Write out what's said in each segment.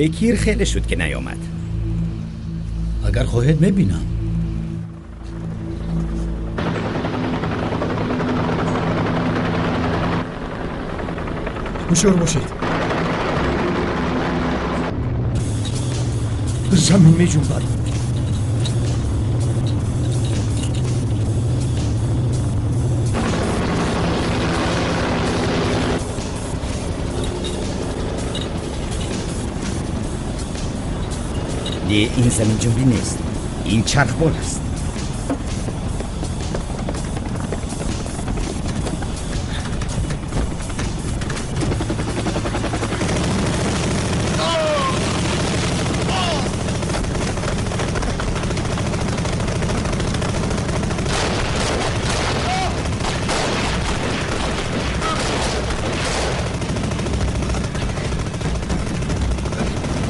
Бекир хеле шуд, ки наёмад. Агар хоҳед, мебинам. Ҳушёр бошед, замин меҷунбад. Не, ин заминҷунбӣ нест, ин чархбол аст.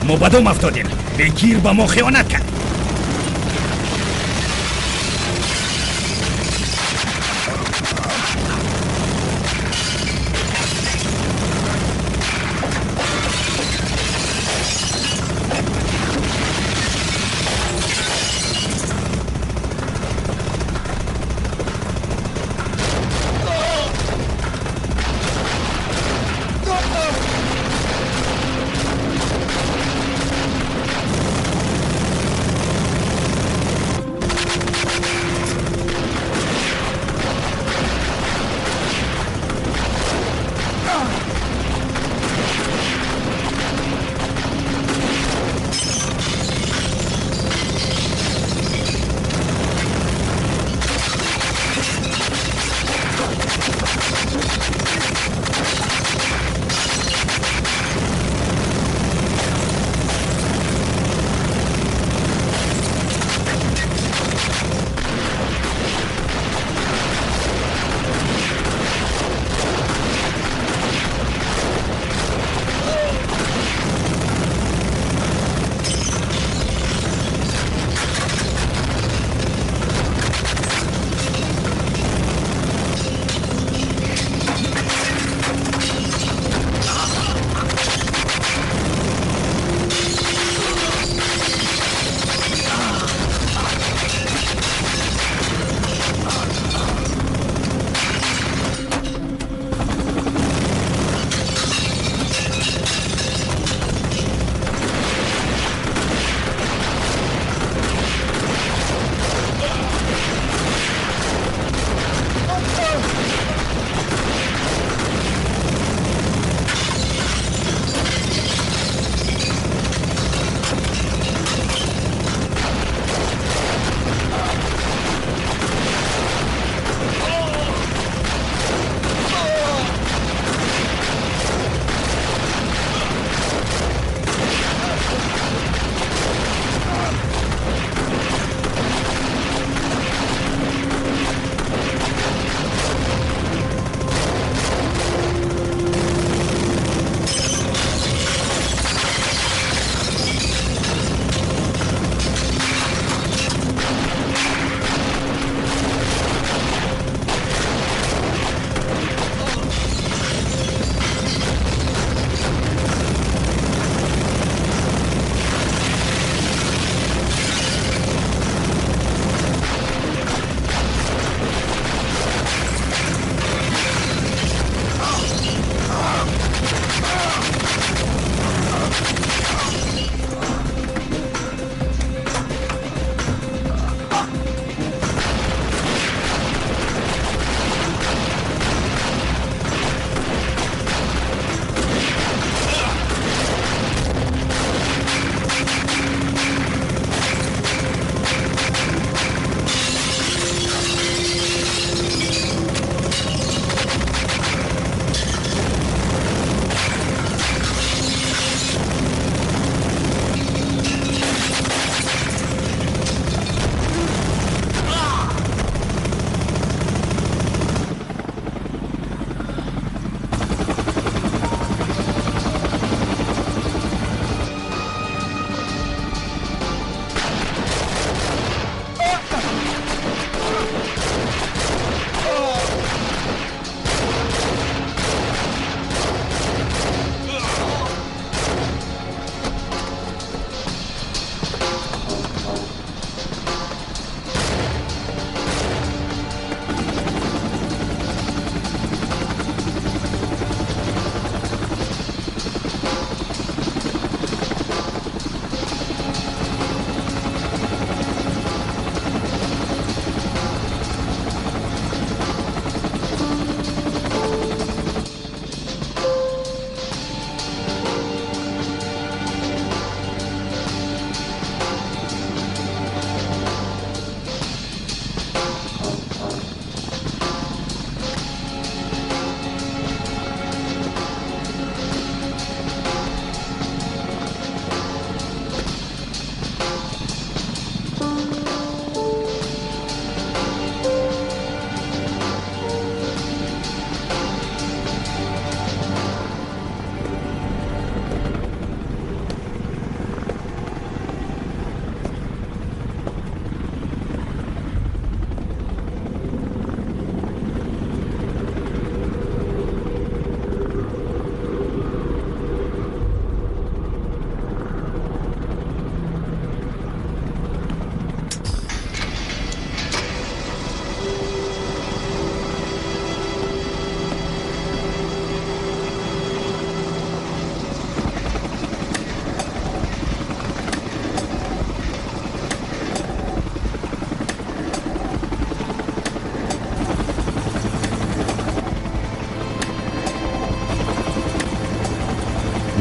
Мо ба дом афтодем. Бекир ба мо хиёнат кард.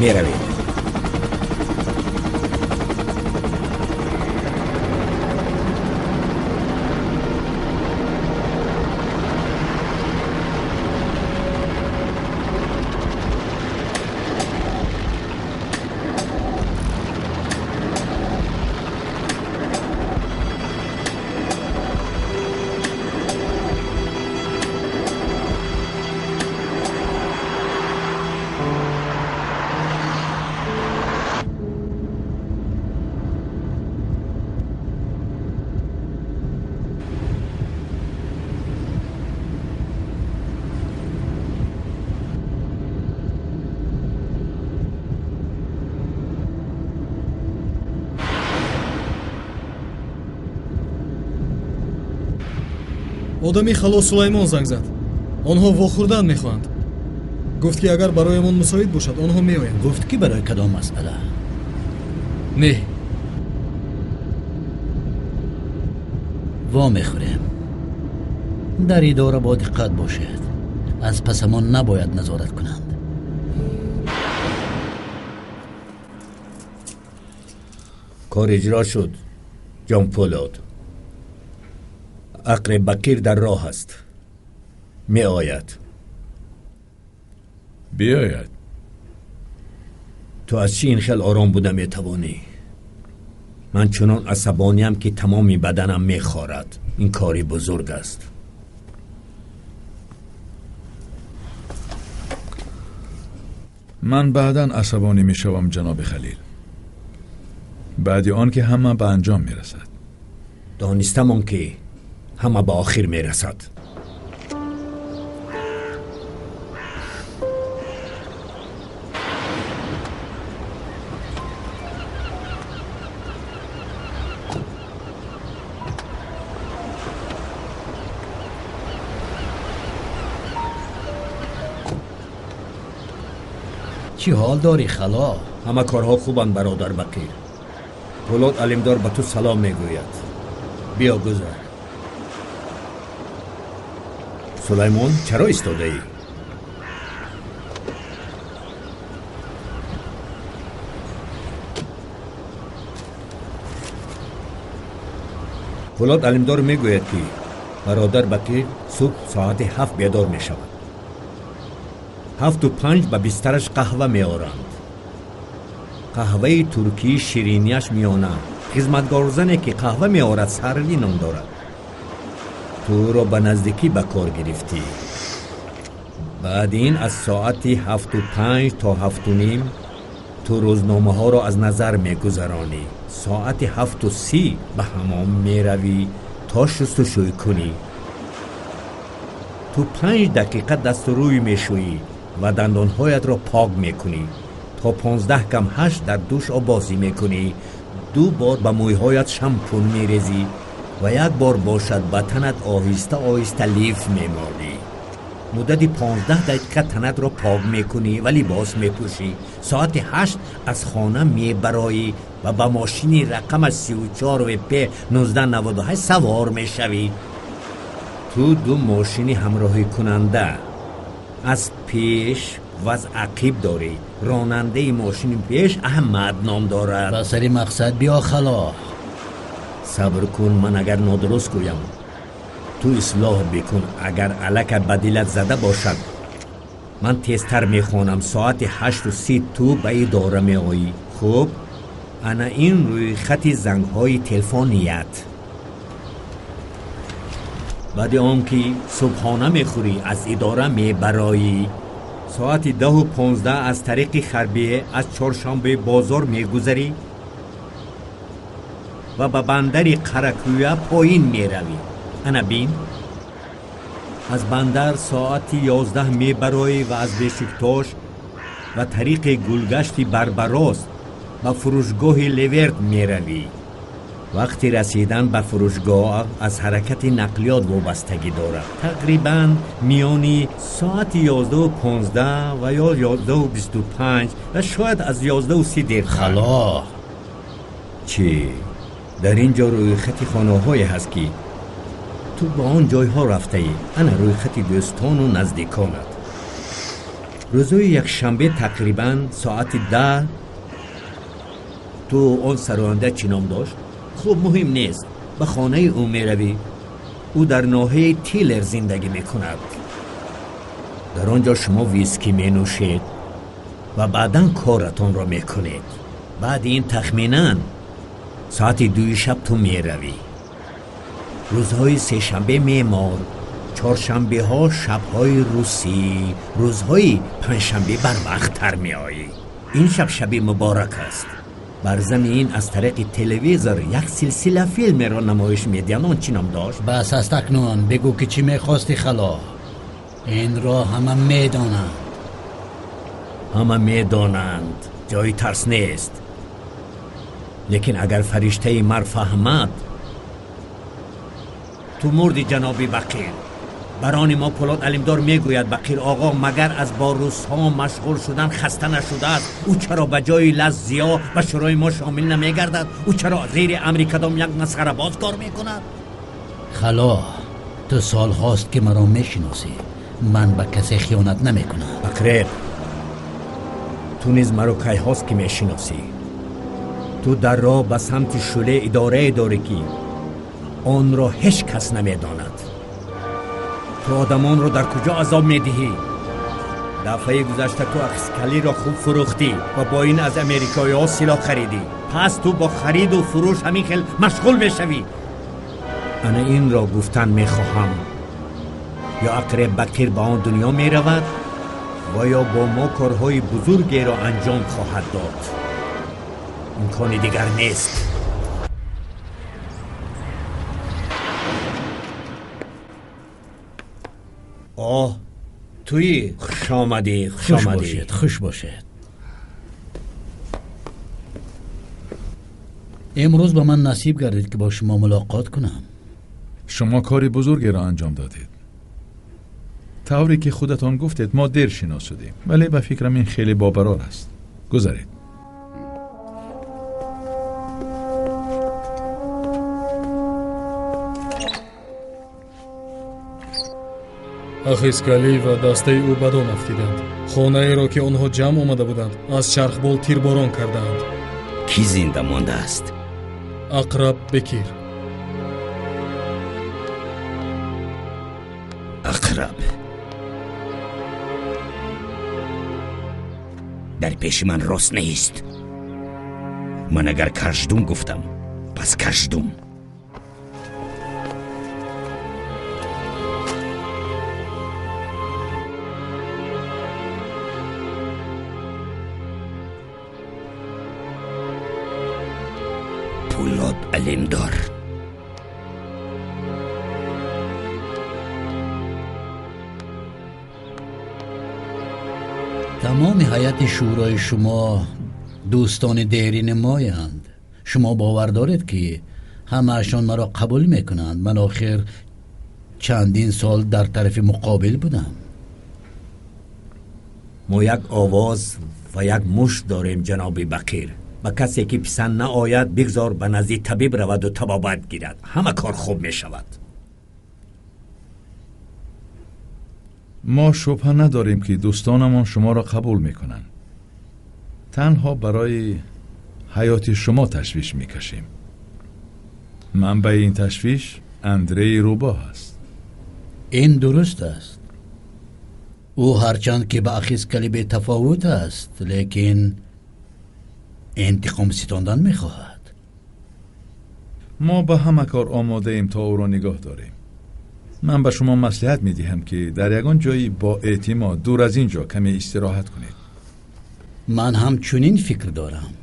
Меравем. Одами Хало Сулаймон занг зад. Онҳо вохӯрдан мехоҳанд. Гуфт ки агар бароямон мусоид бошад, онҳо меоянд. Гуфт ки барои кадом масъала? Не. Во мехӯрем. Дар идора бо диққат бошед. Аз пасамон набояд назорат кунанд. Кор иҷро шуд, Ҷонпулод. Ақри Бақир дар роҳ аст. Меояд. Биёяд. Ту аз чӣ ин хел ором буда метавонӣ? Ман чунон асабониям ки тамоми баданам мехорад. Ин кори бузург аст. Ман баъдан асабонӣ мешавам, ҷаноби Халил. Баъди он ки ҳама ба анҷом мерасад. Донистамон ки ҳама ба охир мерасад. Чӣ ҳол дорӣ, Хало? Ҳама корҳо хубанд, бародар Бақир. Пулод Алимдор ба ту салом мегӯяд. Биё гузар. Сулаймон, чаро истодаӣ? Пулод Алимдор мегӯяд ки бародар Бақир субҳ соати 7 бедор мешавад. 7:05 ба бистараш қаҳва меоранд. Қаҳваи туркии ширинияш миёна. Хизматгорзане ки қаҳва меорад Сарви ном дорад. Ту ӯро ба наздикӣ ба кор гирифтӣ. Баъд ин аз соати 7:05 то 7:30 ту рӯзномаҳоро аз назар мегузаронӣ. Соати 7:30 ба ҳамом меравӣ то шустушӯй кунӣ. Ту 5 дақиқа дасту рӯй мешӯӣ ва дандонҳоятро пок мекунӣ. То 7:45 дар душ обозӣ мекунӣ. 2 бор ба мӯйҳоят шампун мерезӣ ва як бор бошад ба танат оҳиста оҳиста лиф мемолӣ. Муддати 15 дақиқа танатро пок мекунӣ ва либос мепӯшӣ. Соати 8 аз хона мебароӣ ва ба мошини рақамаш 34 ВП 1998 савор мешавӣ. Ту 2 мошини ҳамроҳикунанда аз пеш ва аз ақиб дорӣ. Ронандаи мошини пеш Аҳмад ном дорад. Ба сари мақсад биё, Хало. Сабр кун, ман агар нодуруст гӯям ту ислоҳ бикун. Агар алака ба дилат зада бошад ман тезтар мехонам. Соати 8:30 ту ба идора меоӣ. Хуб, ана ин рӯйхати зангҳои телефоният. Баъди он ки субҳона мехӯрӣ аз идора мебароӣ. Соати 10:15 аз тариқи Харбие аз Чоршанбе бозор мегузарӣ ва ба бандари Қаракӯя поин меравӣ. Ана бин, аз бандар соати 11 мебароӣ ва аз Бешиктош ва тариқи гулгашти Барбарос ба фурӯшгоҳи Леверт меравӣ. Вақти расидан ба фурӯшгоҳ аз ҳаракати нақлиёт вобастагӣ дорад. Тақрибан миёни соати 11:15 ва ё 11:25 ва шояд аз 11:30 дертар. Хало, чӣ? Дар ин ҷо рӯйхати хонаҳое ҳаст ки ту ба он ҷойҳо рафтаӣ. Ана рӯйхати дӯстону наздиконат. Рӯзҳои якшанбе тақрибан соати 10 ту он сароянда чӣ ном дошт? Хуб, муҳим нест. Ба хонаи ӯ меравӣ. Ӯ дар ноҳияи Тилер зиндагӣ мекунад. Дар он ҷо шумо виски менӯшед ва баъдан коратонро мекунед. Баъди ин тахминан соати 2 шаб ту меравӣ. Рӯзҳои сешанбе мемор, чоршанбеҳо шабҳои русӣ, рӯзҳои панҷшанбе барвақттар меоӣ. Ин шаб шаби муборак аст. Бар замин аз тариқи телевизор як силсила филмеро намоиш медиҳанд. Он чӣ ном дошт? Бас аст акнун, бигӯ ки чӣ мехости хало. Инро ҳама медонанд. Ҳама медонанд, ҷои тарс нест. Лекин агар фариштаи мар фаҳмад, ту мурди ҷаноби Бақир. Барони мо Пулод Алимдор мегӯяд Бақир оғо магар аз бо русҳо машғул шудан хаста нашудааст? Ӯ чаро ба ҷои Лаззиё ба шӯрои мо шомил намегардад? Ӯ чаро зери амри кадом як масхарабоз кор мекунад? Хало, ту солҳост ки маро мешиносӣ. Ман ба касе хиёнат намекунам. Ақреб, ту низ маро кайҳост ки мешиносӣ. Ту дар роҳ ба самти шӯле идорае дорӣ ки онро ҳеҷ кас намедонад. Ту одамонро дар куҷо азоб медиҳӣ? Дафъаи гузашта ту Ахискалиро хуб фурӯхтӣ ва бо ин аз америкоиҳо силоҳ харидӣ. Пас ту бо хариду фурӯш ҳамин хел машғул мешавӣ. Ана инро гуфтан мехоҳам. Ё Ақреб Бақир ба он дунё меравад ва ё бо мо корҳои бузургеро анҷом хоҳад дод. Имкони дигар нест. Оҳ, туӣ? Хуш омадӣ, хуш омадӣ. Хуш бошед. Имрӯз ба ман насиб гардид ки бо шумо мулоқот кунам. Шумо кори бузургеро анҷом додед. Тавре ки худатон гуфтед, мо дер шинос шудем, вале ба фикрам ин хеле бобарор аст. Гузаред. Ахискалӣ ва дастаи ӯ ба дом афтиданд. Хонаеро ки онҳо ҷамъ омада буданд, аз чархбол тирборон кардаанд. Кӣ зинда мондааст? Ақраб Бекир. Ақраб дар пеши ман рост нест. Ман агар каждум гуфтам, пас каждум. Пулод Алимдор. Тамоми ҳайати шӯрои шумо дӯстони дерини моянд. Шумо бовар доред ки ҳамаашон маро қабул мекунанд? Ман охир чандин сол дар тарафи муқобил будам. Мо як овоз ва як мушт дорем, ҷаноби Бақир. Ба касе ки писанд наояд, бигзор ба назди табиб раваду табобат гирад. Ҳама кор хуб мешавад. Мо шубҳа надорем ки дӯстонамон шуморо қабул мекунанд. Танҳо барои ҳаёти шумо ташвиш мекашем. Манбаи ин ташвиш Андрей Рӯбоҳ аст. Ин дуруст аст. Ӯ ҳарчанд ки ба Ахискалӣ бетафовут аст, лекин интиқом ситондан мехоҳад. Мо ба ҳама кор омодаем то ӯро нигоҳ дорем. Ман ба шумо маслиҳат медиҳам ки дар ягон ҷои бо эътимод дур аз ин ҷо каме истироҳат кунед. Ман ҳам чунин фикр дорам.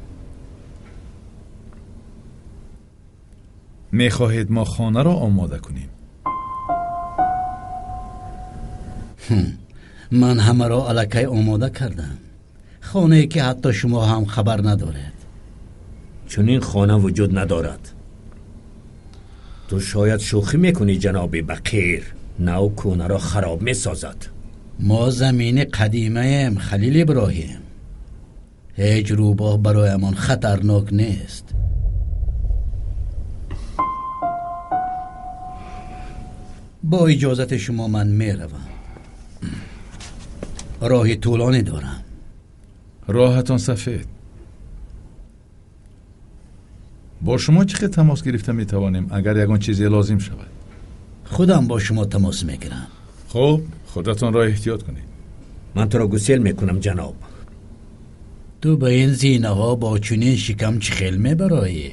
Мехоҳед мо хонаро омода кунем? Ман ҳамаро аллакай омода кардам. Хонае ки ҳатто шумо ҳам хабар надоред. Чунин хона вуҷуд надорад. Ту шояд шӯхӣ мекунӣ, ҷаноби Бақир. Нав кӯнаро хароб месозад. Мо замини қадимаем, Халил Иброҳим. Ҳеҷ рӯбоҳ бароямон хатарнок нест. Бо иҷозати шумо ман меравам. Роҳи тӯлонӣ дорам. Роҳатон сафед. Бо шумо чӣ хел тамос гирифта метавонем, агар ягон чизе лозим шавад? Худам бо шумо тамос мегирам. Хуб, худатонро эҳтиёт кунед. Ман туро гусел мекунам, ҷаноб. Ту ба ин зинаҳо бо чунин шикам чӣ хел мебароӣ?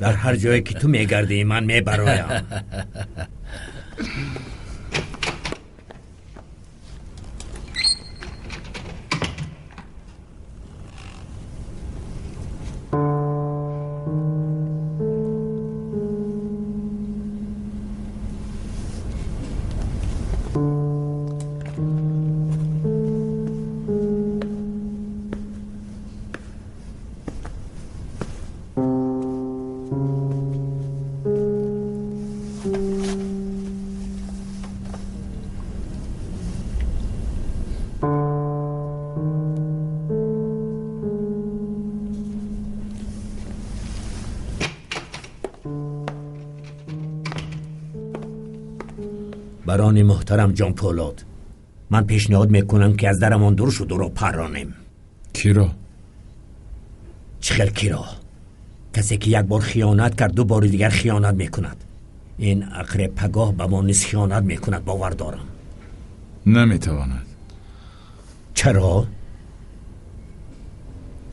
Дар ҳар ҷое ки ту мегардӣ, ман мебароям. Барони муҳтарам ҷон Полод, ман пешниҳод мекунам ки аз дарамон дур шуд ӯро парронем. Киро? Чӣ хел киро? Касе ки як бор хиёнат кард, ду бори дигар хиёнат мекунад. Ин ақреб пагоҳ ба мо низ хиёнат мекунад, бовар дорам. Наметавонад. Чаро?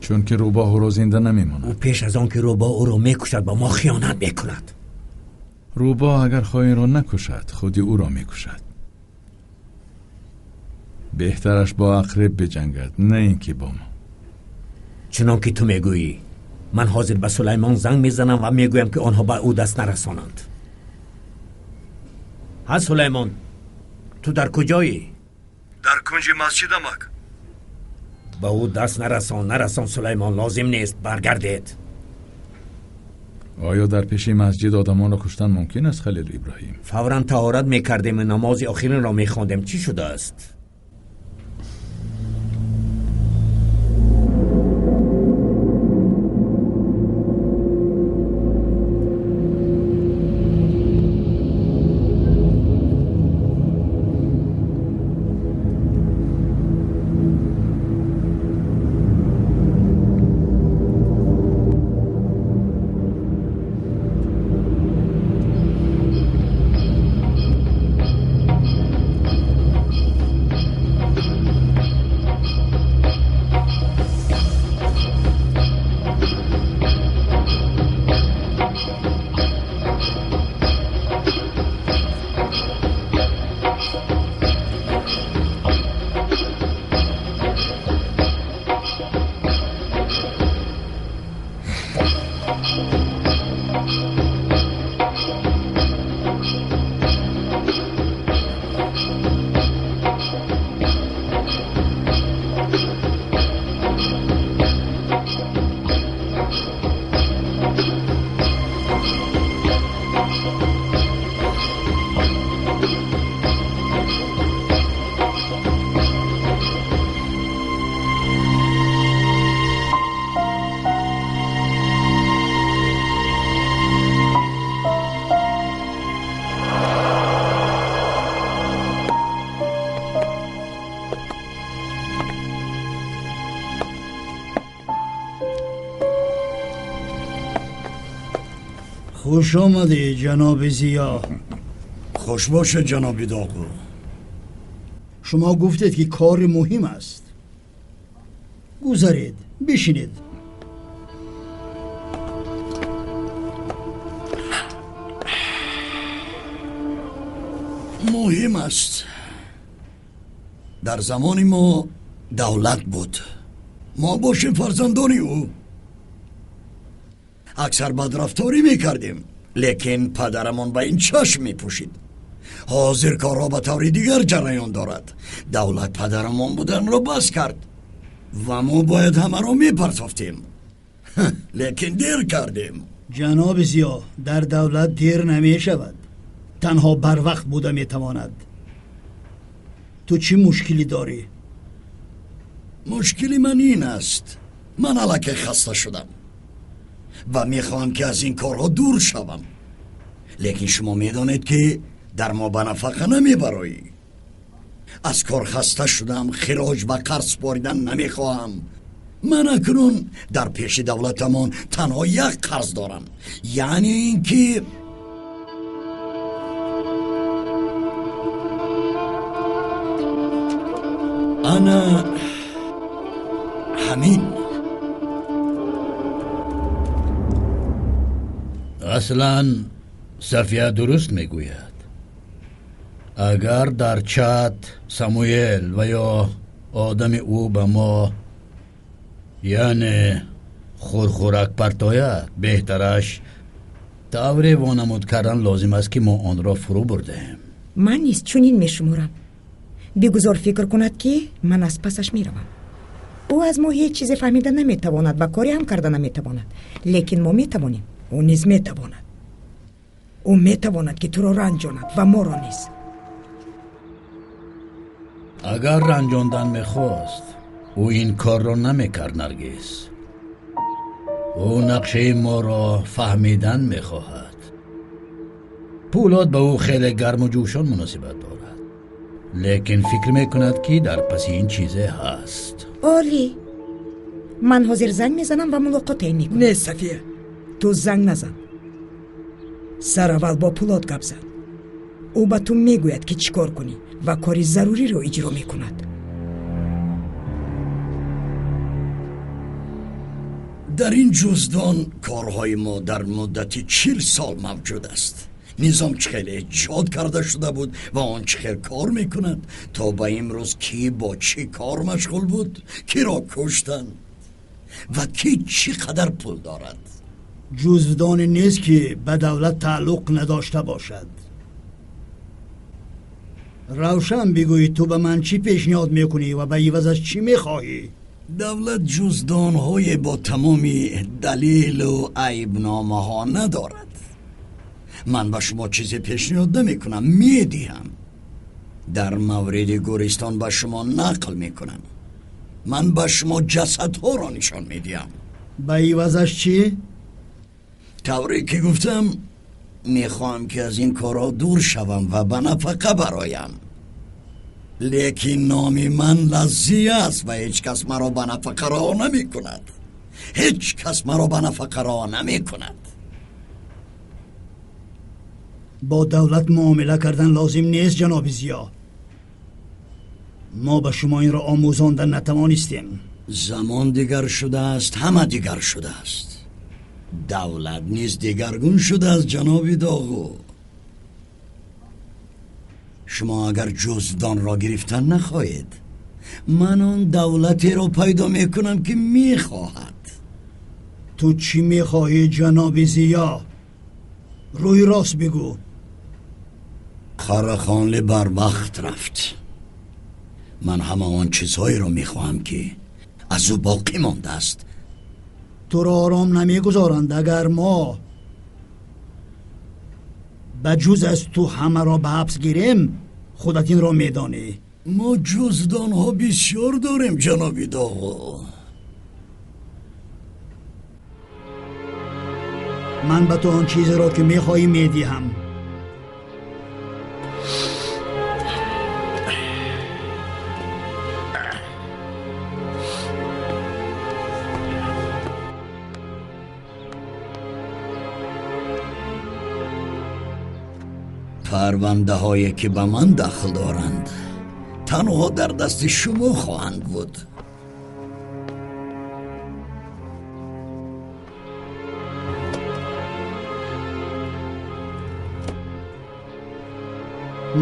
Чунки рӯбоҳ ӯро зинда намемонад. Ӯ пеш аз он ки рӯбоҳ ӯро мекушад, ба мо хиёнат мекунад. Рӯбоҳ агар хоинро накушад, худи ӯро мекушад. Беҳтараш бо ақреб биҷангад, на ин ки бо мо. Чунон ки ту мегӯӣ, ман ҳозир ба Сулаймон занг мезанам ва мегӯям ки онҳо ба ӯ даст нарасонанд. Ҳа, Сулаймон, ту дар куҷоӣ? Дар кунҷи масҷидамак. Ба ӯ даст нарасон, нарасон, Сулаймон, лозим нест, баргардед. Оё дар пеши масҷид одамонро куштан мумкин аст, Халил Иброҳим? Фавран таҳорат мекардем ва намози охиринро мехондем. Чӣ шудааст? خوش آمدی جناب زیا. خوش باشه جناب داغو. شما گفتید که کار مهم است. گذارید بشینید. مهم است. در زمان ما دولت بود، ما باشیم فرزندانی او. اکثر بدرفتاری میکردیم، لیکن پدرمان به این چشم میپوشید. حاضر کارها به طور دیگر جریان دارد. دولت پدرمان بودن را بس کرد و ما باید همه را میپرتافتیم. لیکن دیر کردیم. جناب زیا، در دولت دیر نمیشود، تنها بر وقت بوده میتواند. تو چی مشکلی داری؟ مشکلی من این است، من الکی خسته شدم و میخواهم که از این کارها دور شوم. لیکن شما میدانید که در ما به نفقه نمیبرایی. Аз кор хаста шудам, хироҷ ва қарз супоридан намехоҳам. Ман акнун дар пеши давлатамон танҳо як қарз дорам, яъне ин ки ана ҳамин. Аслан Сафия дуруст мегӯяд. Агар дар чат Самуэл ва ё одами ӯ ба мо, яъне хурхурак партояд, беҳтараш тавре вонамуд кардан лозим аст, ки мо онро фурӯ бурдаем. Ман низ чунин мешуморам. Бигузор фикр кунад, ки ман аз пасаш меравам. Ӯ аз мо ҳеҷ чизе фаҳмида наметавонад ва коре ҳам карда наметавонад, лекин мо метавонем. Ӯ низ метавонад. Ӯ метавонад, ки туро ранҷонад ва моро низ. Агар ранҷондан мехост, ӯ ин корро намекард, Наргиз. Ӯ нақшаи моро фаҳмидан мехоҳад. Пулод ба ӯ хеле гарму ҷӯшон муносибат дорад, лекин фикр мекунад, ки дар паси ин чизе ҳаст. Олӣ, ман ҳозир занг мезанам ва мулоқот таъин мекунам. Не, Сафия, ту занг назан. Сараввал бо Пулод гап зан. Ӯ ба ту мегӯяд, ки чӣ кор кунӣ ва кори заруриро иҷро мекунад. Дар ин ҷуздон корҳои мо дар муддати 40 сол мавҷуд аст. Низом чӣ хел эҷод карда шуда буд ва он чӣ хел кор мекунад, то ба имрӯз кӣ бо чӣ кор машғул буд, киро куштанд ва кӣ чӣ қадар пул дорад. Ҷузвдоне нест, ки ба давлат тааллуқ надошта бошад. Равшан бигӯӣ, ту ба ман чӣ пешниҳод мекунӣ ва ба ивазаш чӣ мехоҳӣ? Давлат ҷуздонҳое бо тамоми далелу айбномаҳо надорад. Ман ба шумо чизе пешниҳод намекунам, медиҳам. Дар мавриди гӯристон ба шумо нақл мекунам. Ман ба шумо ҷасадҳоро нишон медиҳам. Ба ивазаш чӣ? Тавре ки гуфтам, мехоҳам, ки аз ин корҳо дур шавам ва ба нафақа бароям. Лекин номи ман Лаззия аст ва ҳеҷ кас маро ба нафақа раҳо намекунад. Ҳеҷ кас маро ба нафақа раҳо намекунад. Бо давлат муомила кардан лозим нест, ҷаноби Зиё. Мо ба шумо инро омӯзонда натавонистем. Замон дигар шудааст, ҳама дигар шудааст. Давлат низ дигаргун шудааст, ҷаноби Доғу. Шумо агар ҷуздонро гирифтан нахоҳед, ман он давлатеро пайдо мекунам, ки мехоҳад. Ту чӣ мехоҳӣ, ҷаноби Зиё? Рӯи рост бигӯ. Қарахонли барвақт рафт. Ман ҳама он чизҳоеро мехоҳам, ки аз ӯ боқӣ мондааст. Туро ором намегузоранд, агар мо ба ҷуз аз ту ҳамаро ба ҳабс гирем. Худат инро медонӣ. Мо ҷуздонҳо бисёр дорем, ҷаноби Доғу. Ман ба ту он чизеро, ки мехоҳӣ, медиҳам. Парвандаҳое, ки ба ман дахл доранд, танҳо дар дасти шумо хоҳанд буд.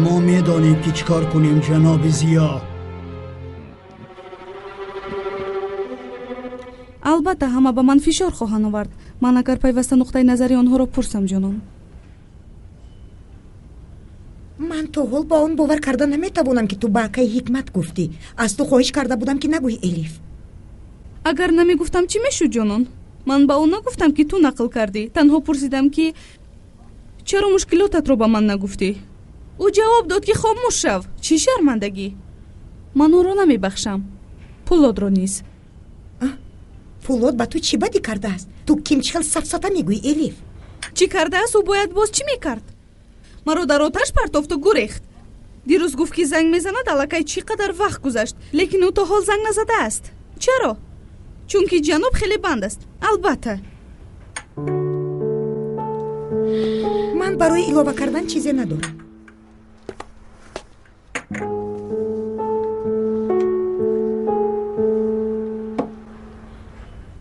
Мо медонем, ки чӣ кор кунем, ҷаноби Зиё. Албатта, ҳама ба ман фишор хоҳанд овард. Ман агар пайваста нуқтаи назари онҳоро пурсам, ҷонон. Ман то ҳол ба он бовар карда наметавонам, ки ту ба акаи Ҳикмат гуфтӣ. Аз ту хоҳиш карда будам, ки нагӯӣ, Элиф. Агар намегуфтам, чӣ мешуд, ҷонон? Ман ба ӯ нагуфтам, ки ту нақл кардӣ. Танҳо пурсидам, ки чаро мушкилотатро ба ман нагуфтӣ. Ӯ ҷавоб дод, ки хомӯш шав. Чӣ шармандагӣ! Ман ӯро намебахшам, Пулодро низ. Пулод ба ту чӣ бадӣ кардааст? Ту ким чӣ хел сафсата мегӯӣ, Элиф? Чӣ кардааст? Ӯ бояд боз чӣ мекард? Маро дар оташ партофту гурехт. Дирӯз гуфт, ки занг мезанад, аллакай чӣ қадар вақт гузашт, лекин ӯ то ҳол занг назадааст. Чаро? Чунки ҷаноб хеле банд аст. Албатта. Ман барои илова кардан чизе надорам.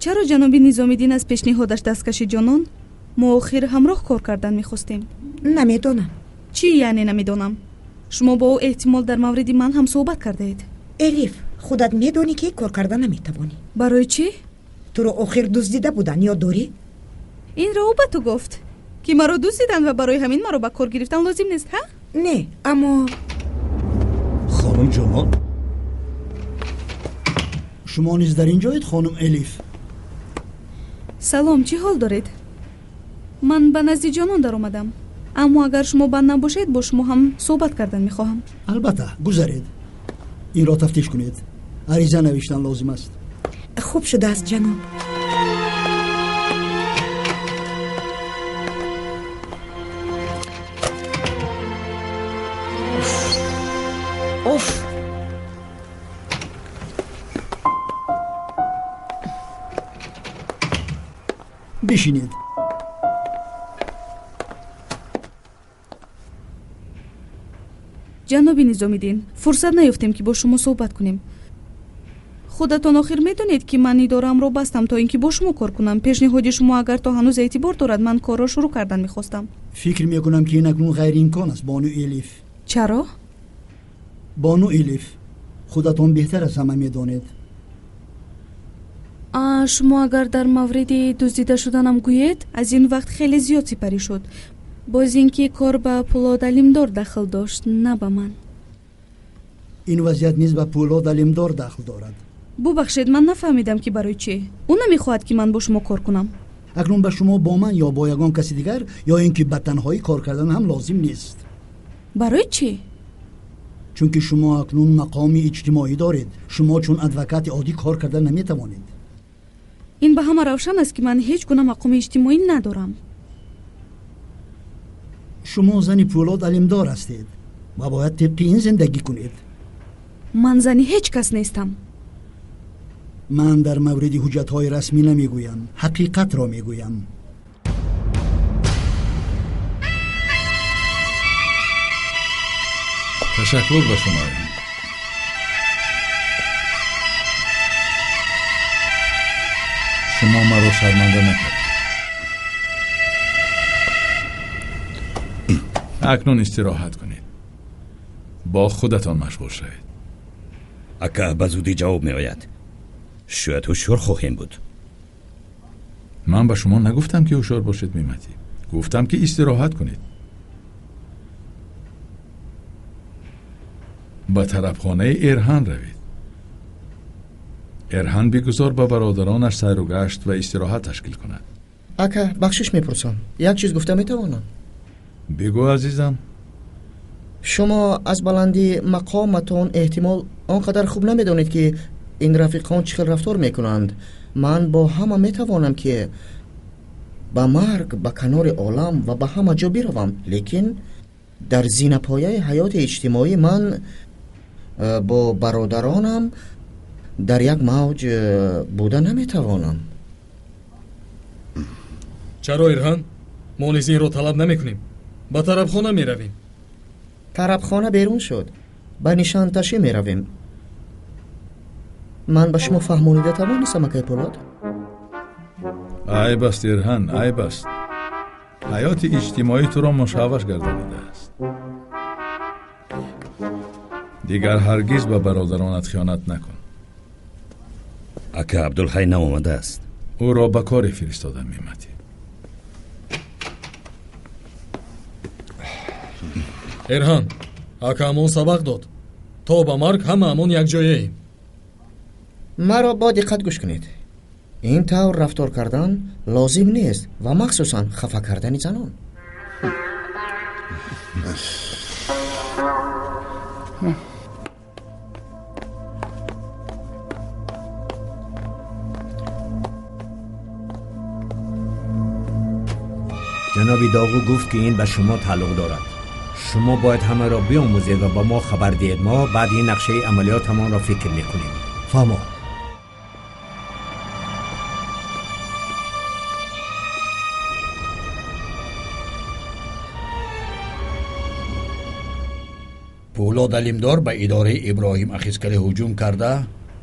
Чаро ҷаноби Низомиддин аз пешниҳодаш даст кашид, ҷонон? Мо охир ҳамроҳ кор кардан мехостем. Намедонам. Чӣ яъне намедонам? Шумо бо ӯ эҳтимол дар мавриди ман ҳам суҳбат кардаед. Элиф, худат медонӣ, ки кор карда наметавонӣ. Барои чӣ? Туро охир дуздида буданд, ёд дорӣ? Инро ӯ ба ту гуфт, ки маро дуздиданд ва барои ҳамин маро ба кор гирифтан лозим нест, ҳа? Не, аммо хонум Ҷонон, шумо низ дар ин ҷоед, хонум Элиф? Салом, чӣ ҳол доред? Ман ба назди ҷонон даромадам, аммо агар шумо банд набошед, бо шумо ҳам суҳбат кардан мехоҳам. Албатта, гузаред. Инро тафтиш кунед. Ариза навиштан лозим аст. Хуб шудааст, ҷаноб. Оф! Бишинед. Ҷаноби Низомиддин, фурсат наёфтем, ки бо шумо суҳбат кунем. Худатон охир медонед, ки ман идораамро бастам, то ин ки бо шумо кор кунам. Пешниҳоди шумо агар то ҳанӯз эътибор дорад, ман корро шурӯъ кардан мехостам. Фикр мекунам, ки ин акнун ғайриимкон аст, бону Элиф. Чаро? Бону Элиф, худатон беҳтар аз ҳама медонед. Шумо агар дар мавриди дуздида шуданам гӯед, аз ин вақт хеле зиёд сипарӣ шуд. Боз ин ки кор ба Пӯлод Алимдор дахл дошт, на ба ман. Ин вазъият низ ба Пӯлод Алимдор дахл дорад. Бубахшед, ман нафаҳмидам, ки барои чӣ ӯ намехоҳад, ки ман бо шумо кор кунам. Акнун ба шумо бо ман ё бо ягон каси дигар, ё ин ки ба танҳоӣ кор кардан ҳам лозим нест. Барои чӣ? Чунки шумо акнун мақоми иҷтимоӣ доред. Шумо чун адвокати оддӣ кор карда наметавонед. Ин ба ҳама равшан аст, ки ман ҳеҷ гуна мақоми иҷтимоӣ надорам. Шумо зани Пӯлод Алимдор ҳастед ва бояд тибқи ин зиндагӣ кунед. Ман зани ҳеҷ кас нестам. Ман дар мавриди ҳуҷҷатҳои расмӣ намегӯям, ҳақиқатро мегӯям. Ташаккур ба шумо. Шумо маро шарманда накардед. Акнун истироҳат кунед, бо худатон машғул шавед. Ака, ба зудӣ ҷавоб меояд. Шояд ҳушёр хоҳем буд. Ман ба шумо нагуфтам, ки ҳушёр бошед, Мематӣ. Гуфтам, ки истироҳат кунед. Ба тарабхонаи Эрҳан равед. Эрҳан бигузор ба бародаронаш сайру гашт ва истироҳат ташкил кунад. Ака, бахшиш мепурсам, як чиз гуфта метавонам? Бигӯ, азизам. Шумо аз баландии мақоматон эҳтимол он қадар хуб намедонед, ки ин рафиқон чӣ хел рафтор мекунанд. Ман бо ҳама метавонам, ки ба марг, ба канори олам ва ба ҳама ҷо биравам, лекин дар зинапояи ҳаёти иҷтимоӣ ман бо бародаронам дар як мавҷ буда наметавонам. Чаро, Ирҳан? Мо низ инро талаб намекунем. Ба тарабхона меравем. Тарабхона берун шуд, ба нишанташӣ меравем. Ман ба шумо фаҳмонида тавонистам, акай Пӯлод? Айб аст, Ирҳан, айб аст. Ҳаёти иҷтимоӣ туро мушавваш гардонидааст. Дигар ҳаргиз ба бародаронат хиёнат накун. Ака, Абдулҳай наомадааст. Ӯро ба коре фиристодам, Мематӣ. Эрҳан, акаамон сабақ дод. То ба марг ҳамаамон якҷояем. Маро бо диққат гӯш кунед. Ин тавр рафтор кардан лозим нест ва махсусан хафа кардани занон. Ҷаноби Доғу гуфт, ки ин ба шумо тааллуқ дорад. Шумо бояд ҳамаро биомӯзед ва ба мо хабар диҳед. Мо баъди ин нақшаи амалиётамонро фикр мекунем. Фаҳмо. Пӯлод Алимдор ба идораи Иброҳим Ахискалӣ ҳуҷум карда,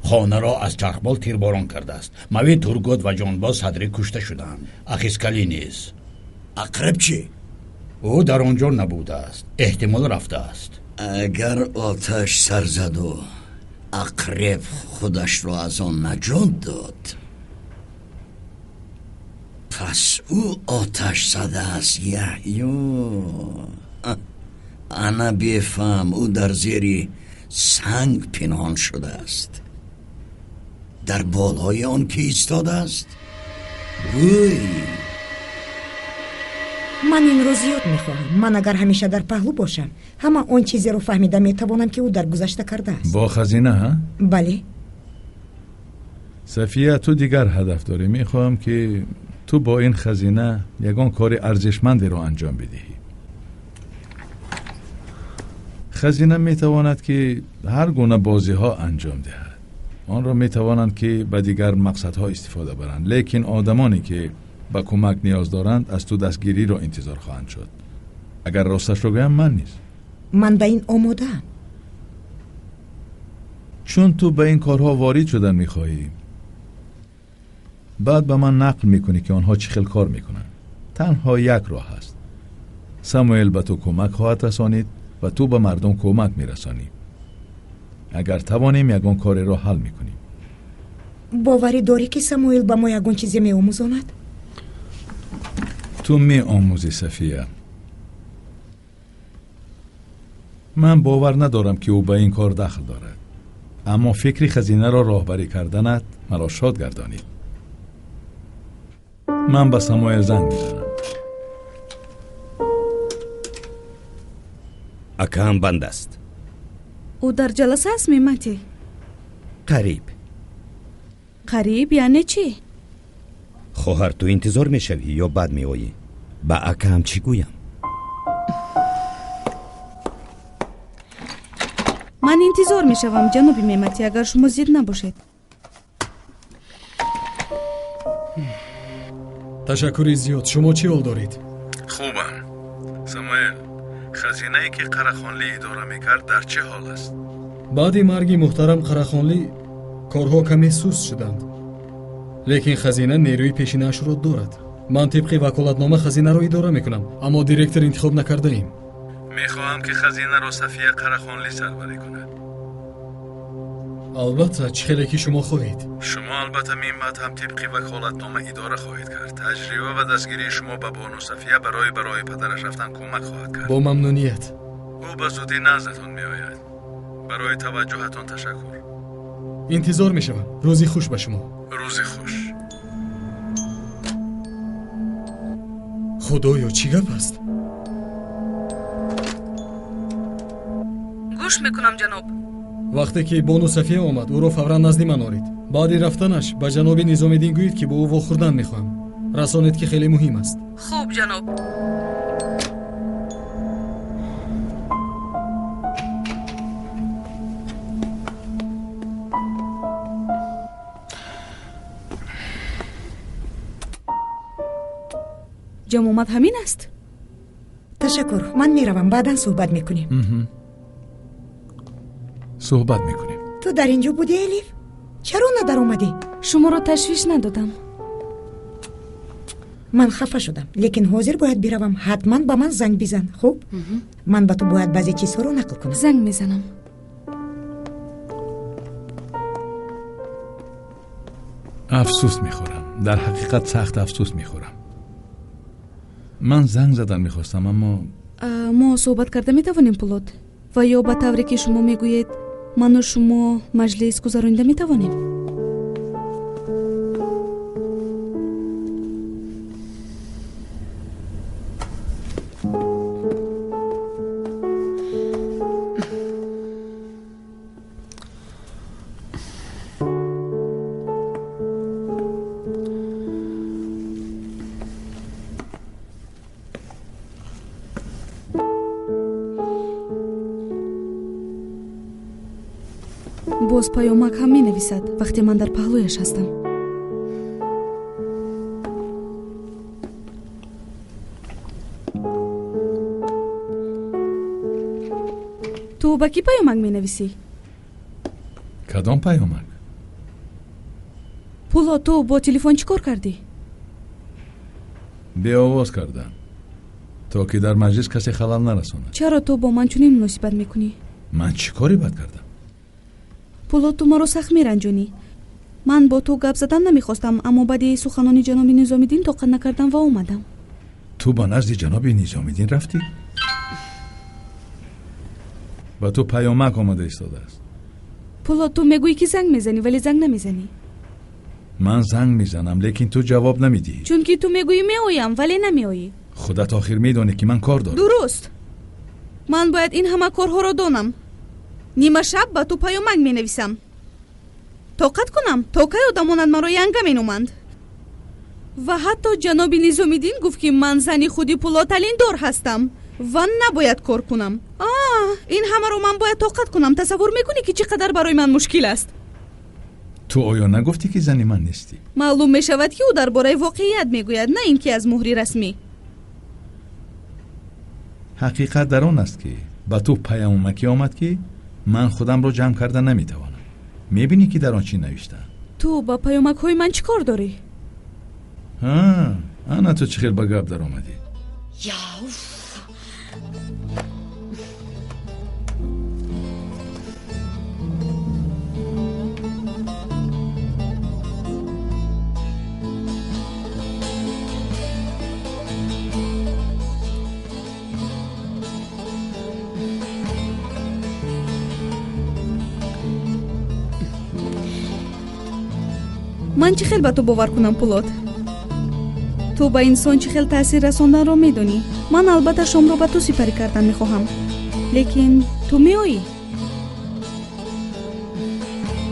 хонаро аз чархбол тирборон кардааст. Мави Тургут ва Ҷонбоз Садрӣ кушта шуданд. Ахискалӣ низ. Ақраб чӣ? Ӯ дар он ҷо набудааст, эҳтимол рафтааст. Агар оташ сар заду Ақреб худашро аз он наҷот дод, пас ӯ оташ задааст. Яҳё, ана бефаҳм, ӯ дар зери санг пинҳон шудааст. Дар болои он ки истодааст? Гӯй. Ман инро зиёд мехоҳам. Ман агар ҳамеша дар паҳлӯ бошам, ҳама он чизеро фаҳмида метавонам, ки ӯ дар гузашта кардааст. Бо хазина, ҳа? Бале. Сафия, ту дигар ҳадаф дорӣ. Мехоҳам, ки ту бо ин хазина ягон кори арзишмандеро анҷом бидиҳӣ. Хазина метавонад, ки ҳар гуна бозиҳо анҷом диҳад. Онро метавонанд, ки ба дигар мақсадҳо истифода баранд, лекин одамоне, ки ба кӯмак ниёз доранд, аз ту дастгириро интизор хоҳанд шуд. Агар росташро гӯям, ман низ. Ман ба ин омодаам. Чун ту ба ин корҳо ворид шудан мехоҳӣ, баъд ба ман нақл мекунӣ, ки онҳо чӣ хел кор мекунанд. Танҳо як роҳ ҳаст. Самуэл ба ту кӯмак хоҳад расонид ва ту ба мардум кӯмак мерасонӣ. Агар тавонем, ягон кореро ҳал мекунем. Боварӣ дорӣ, ки Самуэл ба мо ягон чизе меомӯзонад? Ту меомӯзӣ, Сафия. Ман бовар надорам, ки ӯ ба ин кор дахл дорад, аммо фикри хазинаро роҳбарӣ карданат маро шод гардонид. Ман ба Самуэл занг мезанам. Акаам банд аст. Ӯ дар ҷаласа аст, Мематӣ? Қариб. Қариб яъне чӣ? Хоҳар, ту интизор мешавӣ ё баъд меоӣ? Ба акаам чӣ гӯям? Ман интизор мешавам, ҷаноби Мематӣ, агар шумо зид набошед. Ташаккури зиёд. Шумо чӣ ҳол доред? Хубам. Самуэл, хазинае, ки Қарахонлӣ идора мекард, дар чӣ ҳол аст? Баъди марги муҳтарам Қарахонлӣ корҳо каме суст шуданд, лекин хазина нерӯи пешинаашро дорад. Ман тибқи ваколатнома хазинаро идора мекунам, аммо директор интихоб накардаем. Мехоҳам, ки хазинаро Сафия Қарахонлӣ сарварӣ кунад. Албатта, чӣ хеле ки шумо хоҳед. Шумо албатта минбаъд ҳам тибқи ваколатнома идора хоҳед кард. Таҷриба ва дастгирии шумо ба бону Сафия барои ба роҳи падараш рафтан кӯмак хоҳад кард. Бо мамнуният. Ӯ ба зудӣ наздатон меояд. Барои таваҷҷӯҳатон ташаккур. Интизор мешавам. Рӯзи хуш ба шумо. Рӯзи хуш. Худоё, чӣ гап аст? Гӯш мекунам, ҷаноб. Вақте ки бону Сафия омад, ӯро фавран назди ман орид. Баъди рафтанаш ба ҷаноби Низомиддин гӯед, ки бо ӯ вохӯрдан мехоҳам. Расонед, ки хеле муҳим аст. Хуб, ҷаноб. Ҷамъомад ҳамин аст? Ташаккур, ман меравам, баъдан суҳбат мекунем. Суҳбат мекунем. Ту дар ин ҷо будӣ, Элиф? Чаро надаромадӣ? Шуморо ташвиш надодам. Ман хафа шудам, лекин ҳозир бояд биравам. Ҳатман ба ман занг бизан, хуб? Ман ба ту бояд баъзе чизҳоро нақл кунам. Занг мезанам. Афсӯс мехӯрам. Дар ҳақиқат сахт афсӯс мехӯрам. Ман занг задан мехостам, аммо мо суҳбат карда метавонем, Пулод? Ва ё ба тавре ки шумо мегӯед, ману шумо маҷлис гузаронида метавонем? Боз паёмак ҳам менависад вақте ман дар паҳлӯяш ҳастам. Ту ба кӣ паёмак менависӣ? Кадом паёмак? Пуло, ту бо телефон чӣ кор кардӣ? Беовоз кардам, то ки дар маҷлис касе халал нарасонад. Чаро ту бо ман чунин муносибат мекунӣ? Ман чӣ кори бад кардам? Пуло, ту маро сахт меранҷонӣ. Ман бо ту гап задан намехостам, аммо баъди суханони ҷаноби Низомиддин тоқат накардам ва омадам. Ту ба назди ҷаноби Низомиддин рафтӣ? Ба ту паёмак омада истодааст. Пуло, ту мегӯӣ ки занг мезанӣ, вале занг намезанӣ. Ман занг мезанам, лекин ту ҷавоб намедиҳӣ. Чунки ту мегӯӣ меоям, вале намеоӣ. Худат охир медонӣ ки ман кор дорам. Дуруст. Ман бояд ин ҳама корҳоро донам. Нимашаб ба ту паёмак менависам. Тоқат кунам, то кай одамонат маро янга меноманд. Ва ҳатто ҷаноби Низомиддин гуфт, ки ман зани худи Пулоталиндор ҳастам ва набояд кор кунам. Ин ҳамаро ман бояд тоқат кунам. Тасаввур мекунӣ, ки чӣ қадар барои ман мушкил аст? Ту оё нагуфтӣ, ки зани ман нестӣ? Маълум мешавад, ки ӯ дар бораи воқеият мегӯяд, на ин ки аз муҳри расмӣ. Ҳақиқат дар он аст, ки ба ту паёмакӣ омад, ки ман худамро ҷамъ карда наметавонам. Мебинӣ, ки дар он чӣ навиштаам? Ту ба паёмакҳои ман чӣ кор дорӣ? Ана ту чӣ хел ба гап даромадӣ? Ман чӣ хел ба ту бовар кунам, Пулот? Ту ба инсон чӣ хел таъсир расонданро медонӣ. Ман албатта шомро ба ту сипарӣ кардан мехоҳам, лекин ту меоӣ?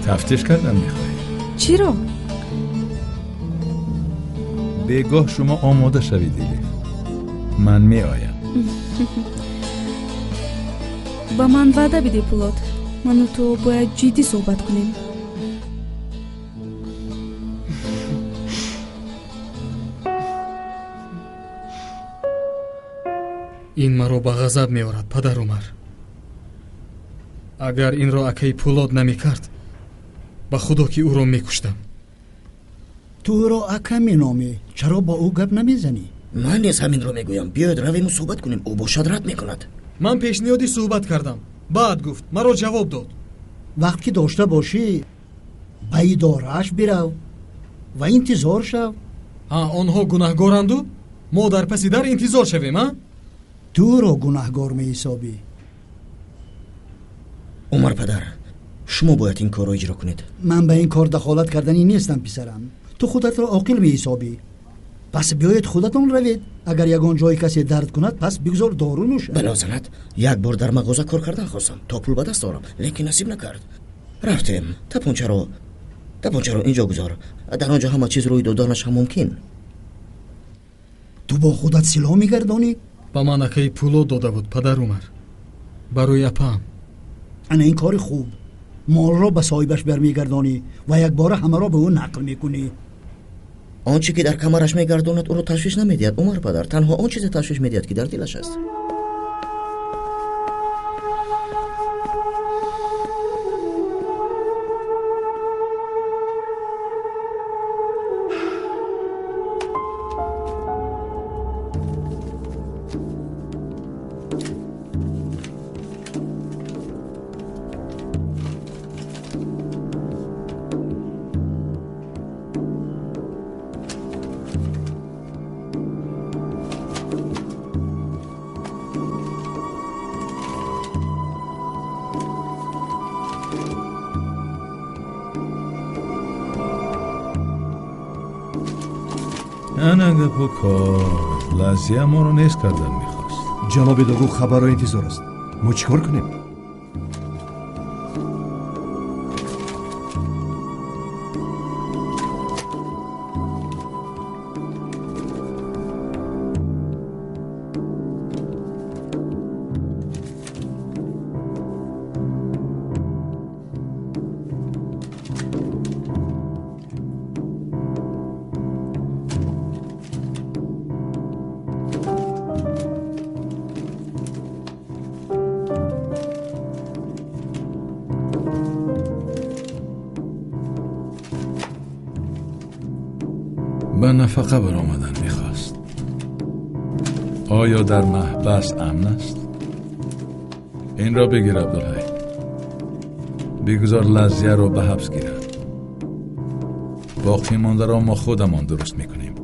Тафтиш кардан мехоҳӣ? Чиро? Бегоҳ шумо омода шавед, Элиф. Ман меоям. Ба ман ваъда бидеҳ, Пулот. Ману ту бояд ҷиддӣ суҳбат кунем. Ин маро ба ғазаб меорад, падар Умар. Агар инро акаи Пулод намекард, ба худо ки ӯро мекуштам. Ту ӯро ака меномӣ, чаро бо ӯ гап намезанӣ? Ман низ ҳаминро мегӯям. Биёед равему суҳбат кунем, ӯ бошад рад мекунад. Ман пешниҳоди суҳбат кардам, баъд гуфт, маро ҷавоб дод. Вақт ки дошта бошӣ, ба идорааш бирав ва интизор шав. Ҳа, онҳо гунаҳгоранду мо дар паси дар интизор шавем, а? Ту ӯро гунаҳгор меҳисобӣ. Умар падар, шумо бояд ин корро иҷро кунед. Ман ба ин кор дахолат карданӣ нестам, писарам. Ту худатро оқил меҳисобӣ. Пас биёед худатон равед. Агар ягон ҷои касе дард кунад, пас бигзор дору нӯшад. Балозанат, як бор дар мағоза кор кардан хостам, то пул ба даст орам, лекин насиб накард. Рафтем. Тапончаро инҷо гузор. Дар он ҷо ҳама чиз рӯй доданаш ҳам мумкин. Ту бо худат силоҳ мегардонӣ? Ба ман акаи Пулод дода буд, падар Умар, барои апаам. Ана ин кори хуб. Молро ба соҳибаш бармегардонӣ ва якбора ҳамаро ба ӯ нақл мекунӣ. Он чӣ ки дар камараш мегардонад, ӯро ташвиш намедиҳад, Умар падар. Танҳо он чизе ташвиш медиҳад, ки дар дилаш аст. Ана гапу кор. Лазия моро нест кардан мехост. Ҷаноби Догу хабарро интизор аст. Мо чӣ кор кунем? Ба нафақа баромадан мехост. Оё дар маҳбас амн аст? Инро бигир, Абдулҳай. Бигузор Лазияро ба ҳабс гирад. Боқӣ мондаро мо худамон дуруст мекунем.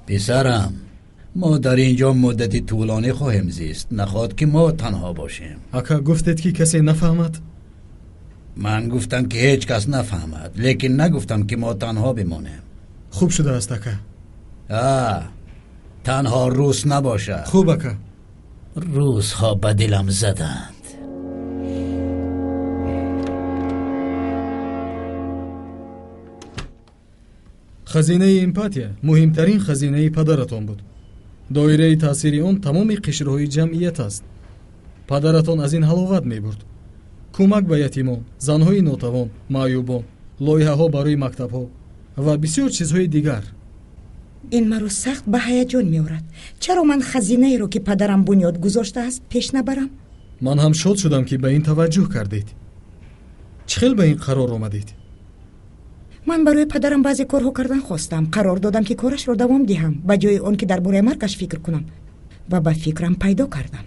پسرم، ما در اینجا مدتی طولانی خواهیم زیست. نخواد که ما تنها باشیم. اکا گفتید که کسی نفهمد؟ من گفتم که هیچ کس نفهمد، لیکن نگفتم که ما تنها بمانیم. خوب شده است اکا. تنها روس نباشد. خوب اکا. روس ها به دلم زدند. Хазинаи эмпатия муҳимтарин хазинаи падаратон буд. Доираи таъсири он тамоми қишрҳои ҷамъият аст. Падаратон аз ин ҳаловат мебурд. Кӯмак ба ятимон, занҳои нотавон, маъюбон, лоиҳаҳо барои мактабҳо ва бисёр чизҳои дигар. Ин маро сахт ба ҳаяҷон меорад. Чаро ман хазинаеро, ки падарам бунёд гузоштааст, пеш набарам? Ман ҳам шод шудам, ки ба ин таваҷҷӯҳ кардед. Чӣ хел ба ин қарор омадед? Ман барои падарам баъзе корҳо кардан хостам. Қарор додам, ки корашро давом диҳам, ба ҷои он ки дар бораи маргаш фикр кунам. Ва ба фикрам пайдо кардам.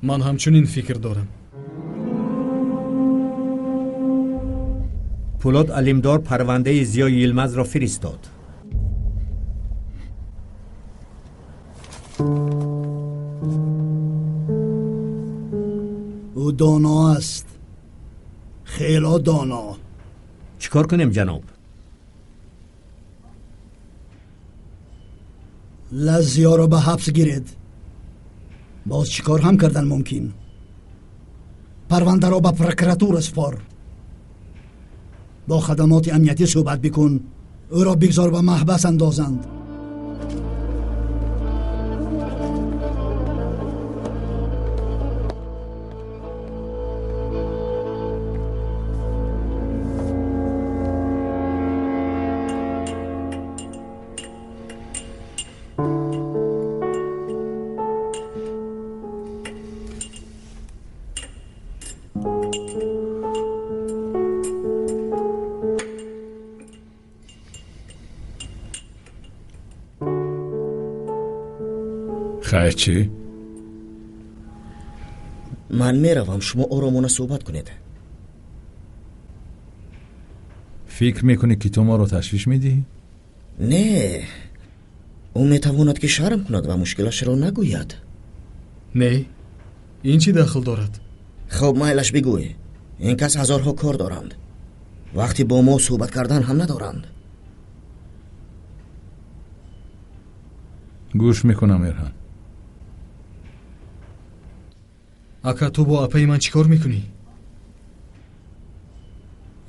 Ман ҳамчунин фикр дорам. Пулод Алимдор парвандаи Зиё Йилмазро фиристод. Ӯ доно аст, хело доно. Чикор кунем, ҷаноб? Лазиёро ба ҳабс гиред. Боз чӣ кор ҳам кардан мумкин? Парвандаро ба прокуратура супор. Бо хадамоти амниятӣ суҳбат бикун. Ӯро бигзор ба маҳбас андозанд. Хайр чӣ? Ман меравам, шумо оромона суҳбат кунед. Фикр мекунӣ, ки ту моро ташвиш медиҳӣ? Не, ӯ метавонад, ки шарм кунад ва мушкилашро нагӯяд. Не, ин чӣ дахл дорад? Хоб, майлаш бигӯй. Ин кас ҳазорҳо кор доранд. Вақте бо мо суҳбат кардан ҳам надоранд. Гӯш мекунам, Эрҳан. Ака, ту бо апаи ман чӣ кор мекунӣ?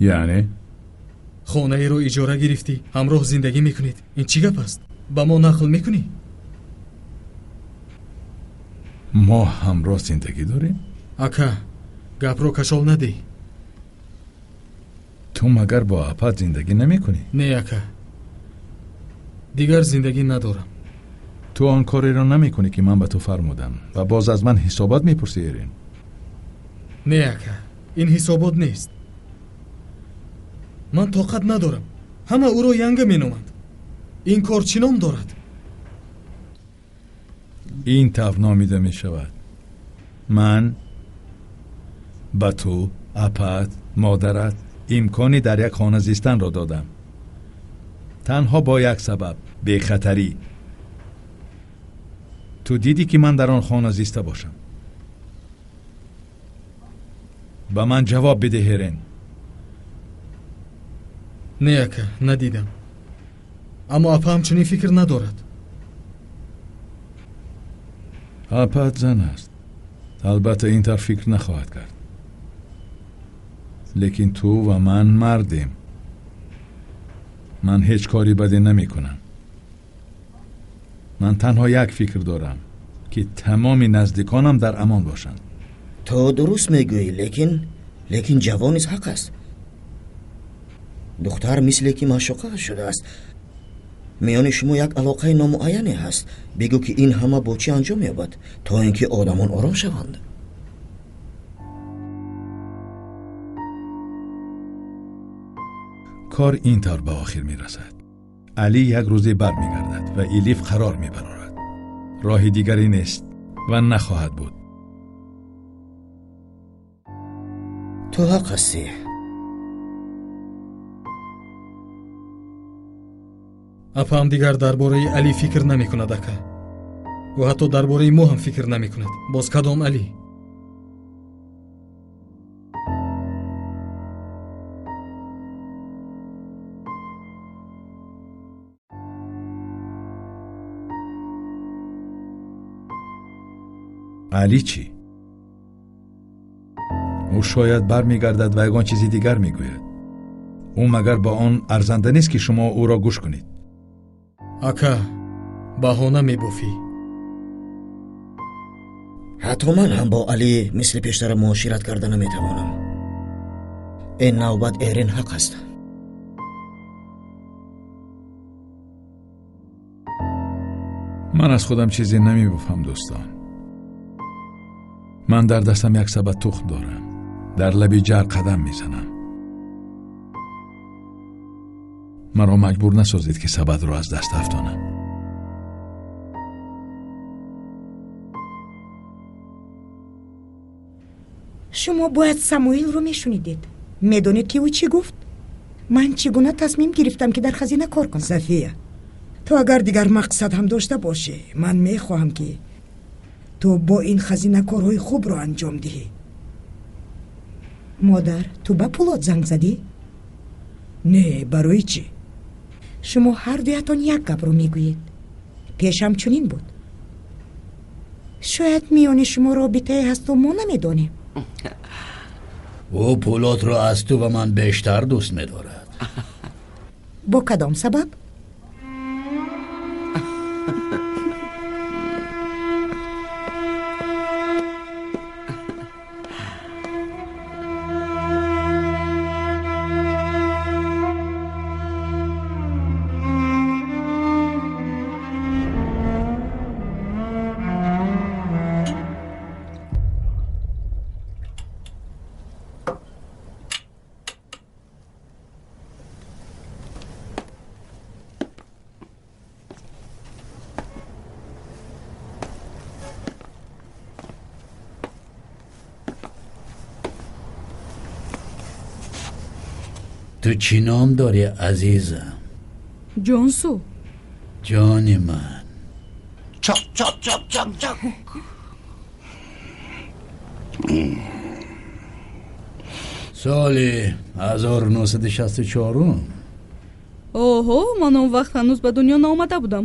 Яъне? Хонаеро иҷора гирифтӣ, ҳамроҳ зиндагӣ мекунед. Ин чӣ гап аст? Ба мо нақл мекунӣ? Мо ҳамроҳ зиндагӣ дорем? Ака, гапро кашол надеҳ. Ту магар бо апат зиндагӣ намекунӣ? Не, ака, дигар зиндагӣ надорам. Ту он кореро намекунӣ, ки ман ба ту фармудам, ва боз аз ман ҳисобот мепурсӣ, Эрин. Не, ака, ин ҳисобот нест. Ман тоқат надорам. Ҳама ӯро янга меноманд. Ин кор чӣ ном дорад? Ин тавр номида мешавад. Ман Ба ту, апаат, модарат имкони дар як хона зистанро додам. Танҳо бо як сабаб – бехатарӣ. Ту дидӣ, ки ман дар он хона зиста бошам? Ба ман ҷавоб бидеҳ, Эрен. Не, ака, надидам. Аммо апаам чунин фикр надорад. Апаат зан аст. Албатта, ин тавр фикр нахоҳад кард. Лекин ту ва ман мардем. Ман ҳеҷ кори баде намекунам. Ман танҳо як фикр дорам, ки тамоми наздиконам дар амон бошанд. Ту дуруст мегӯӣ, лекин ҷавон низ ҳақ аст. Духтар мисле ки маъшуқа шудааст. Миёни шумо як алоқаи номуайяне ҳаст. Бигӯ, ки ин ҳама бо чӣ анҷом меёбад, то ин ки одамон ором шаванд. Кор ин тавр ба охир мерасад. Алӣ як рӯзе бармегардад ва Элиф қарор мебарорад. Роҳи дигаре нест ва нахоҳад буд. Ту ҳақ ҳастӣ. Апаам дигар дар бораи Алӣ фикр намекунад, ака. Ӯ ҳатто дар бораи мо ҳам фикр намекунад. Боз кадом Алӣ? Алӣ чӣ? Ӯ шояд бармегардад ва ягон чизи дигар мегӯяд. Ӯ магар ба он арзанда нест, ки шумо ӯро гӯш кунед? Ака, баҳона мебофӣ. Ҳатто ман ҳам бо Алӣ мисли пештара муошират карда наметавонам. Ин навбат Эрен ҳақ аст. Ман аз худам чизе намебофам, дӯстон. Ман дар дастам як сабад тухм дорам. Дар лаби ҷар қадам мезанам. Маро маҷбур насозед, ки сабадро аз даст афтонам. Шумо бояд Самуилро мешунидед. Медонед, ки ӯ чӣ гуфт? Ман чӣ гуна тасмим гирифтам, ки дар хазина кор кунам? Сафия, ту агар дигар мақсад ҳам дошта бошӣ, ман мехоҳам, ки ту бо ин хазина корҳои хубро анҷом диҳӣ. Модар, ту ба Пулот занг задӣ? Не, барои чӣ? Шумо ҳар дуятон як гапро мегӯед. Пешам чунин буд. Шояд миёни шумо робитае ҳасту мо намедонем. Ӯ Пулотро аз ту ва ман бештар дӯст медорад. Бо кадом сабаб? Ту чӣ ном дорӣ, азизам? Ҷонсу. Ҷони ман. Чак чак чак чак чак. Соли 1964. Оҳо, ман он вақт ҳанӯз ба дунё наомада будам.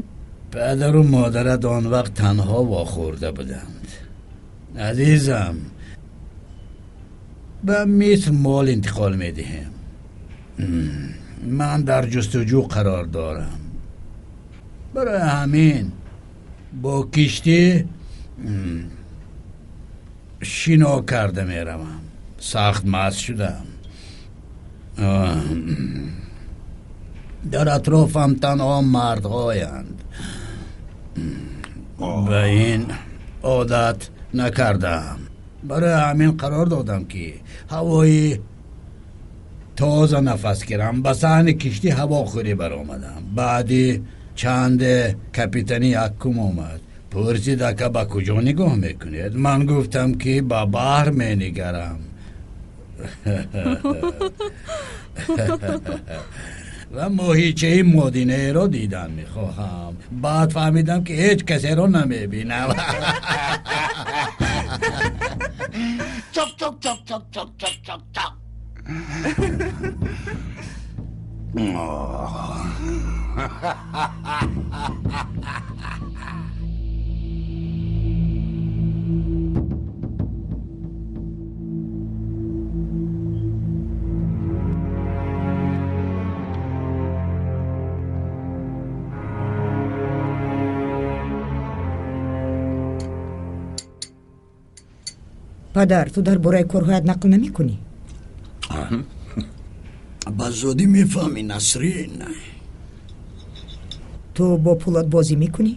Падару модарат он вақт танҳо вохӯрда буданд. Азизам, ба Миср мол интиқол медиҳем. Ман дар ҷустуҷӯ қарор дорам. Барои ҳамин бо киштӣ шино карда меравам. Сахт маст шудам. Дар атрофам танҳо мардҳоянд. Ба ин одат накардаам. Барои ҳамин қарор додам, ки ҳавои тоза нафас гирам. Ба саҳни киштӣ ҳавохӯрӣ баромадам. Баъди чанде капитани якум омад. Пурсид, ака, ба куҷо нигоҳ мекунед? Ман гуфтам, ки ба баҳр менигарам. Ва моҳичаи модинаеро дидан мехоҳам. Баъд фаҳмидам, ки ҳеҷ касеро намебинам. Чок чок чок чок чок чок чок чок. Падар, ту дар бораи корҳоят нақл намекунӣ? Ба зудӣ мефаҳмӣ, Насрин. Ту бо пулат бозӣ мекунӣ?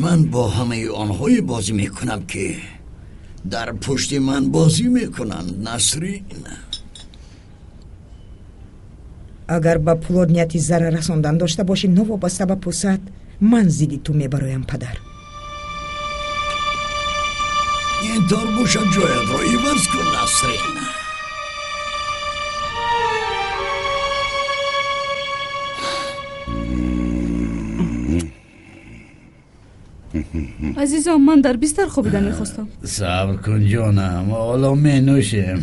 Ман бо ҳамаи онҳое бозӣ мекунам, ки дар пушти ман бозӣ мекунанд, Насрин. Агар ба пулот нияти зарар расондан дошта бошӣ, новобаста ба пӯсат, ман зидди ту мебароям, падар. Ин тор бошад, ҷоятро иваз кун, Насрин. Азизам, ман дар бистар хобида мехостам. Сабр кун, ҷонам, ҳоло менӯшем.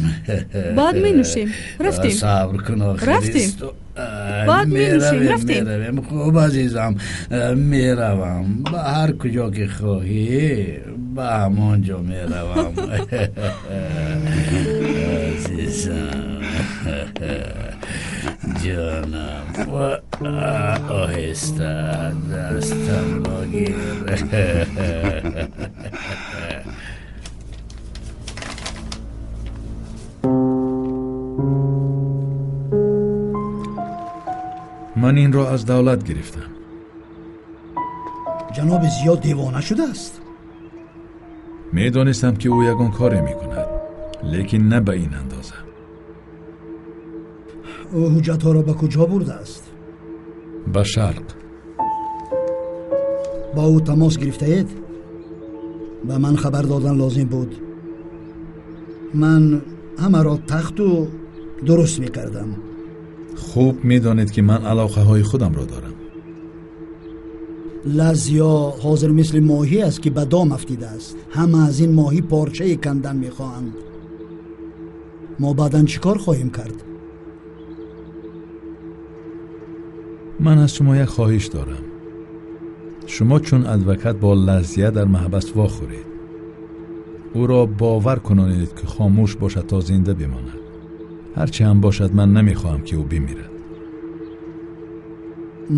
Баъд менӯшем. Рафтем. Сабр кун, рафтем. Баъд менӯшем, рафтем. Меравем. Хуб, азизам, меравам. Ба ҳар куҷо ки хоҳӣ, ба ҳамон ҷо меравам. Азизам, ҷонам, оҳиста дастамро гир. Ман инро аз давлат гирифтам. Ҷаноби Зиёд девона шудааст. Медонистам, ки ӯ ягон коре мекунад, лекин на ба ин андоза. Ӯ ҳуҷҷатҳоро ба куҷо бурдааст? Ба шарқ. Бо ӯ тамос гирифтаед? Ба ман хабар додан лозим буд. Ман ҳамаро тахту дуруст мекардам. Хуб медонед, ки ман алоқаҳои худамро дорам. Лазия ҳозир мисли моҳӣ аст, ки ба дом афтидааст. Ҳама аз ин моҳӣ порчае кандан мехоҳанд. Мо баъдан чӣ кор хоҳем кард? Ман аз шумо як хоҳиш дорам. Шумо чун адвокат бо Лазия дар маҳбас вохӯред. Ӯро бовар кунонед, ки хомӯш бошад то зинда бимонад. Ҳарчи ҳам бошад, ман намехоҳам, ки ӯ бимирад.